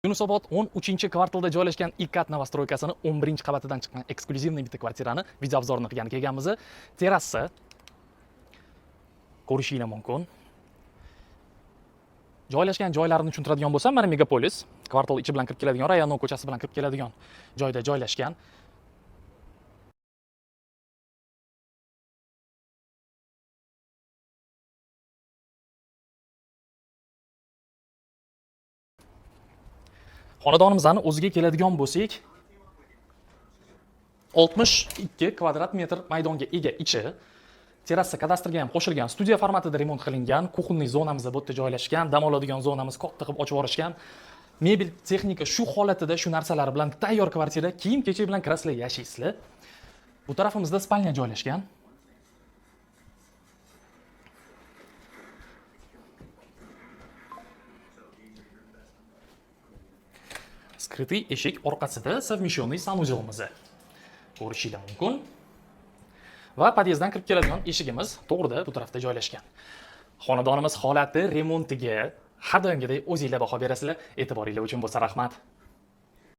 Yunusobod 13-kvartalda joylashgan Ikat новостройка sini 11 qabatidan chiqqan эксклюзивный bitta kvartirani видеообзор ini qilgani kelganmiz. Terrasa ko'rishinglar mumkin. Joylashgan joylarini tushuntiradigan bo'lsam, mana megapolis, kvartal ichi bilan kirib keladigan, Rayonov ko'chasi bilan kirib keladigan joyda joylashgan. Xonadonimizni o'ziga keladigan bo'lsak, 62 kvadrat metr maydonga ega ichi, terrasa kadastrga ham qo'shilgan, studiya formatida remont qilingan, кухонный zonamiz bu yerda joylashgan, dam oladigan zonamiz katta qilib ochib yuborishgan. Mebel, texnika shu holatida, shu narsalar bilan tayyor kvartira, kiyim-kechak bilan kirasizlar, yashaysizlar. Bu tarafimizda спальня joylashgan. Скрытый eshik orqasida совмещенный санузел imiz. Ko'rishinglar mumkin. Va podyezddan kirib keladigan eshigimiz to'g'rida bu tarafda joylashgan. Xonadonimiz holati, remontiga har doimgidek o'zinglar baho berasizlar. E'tiboringlar uchun bo'lsa rahmat.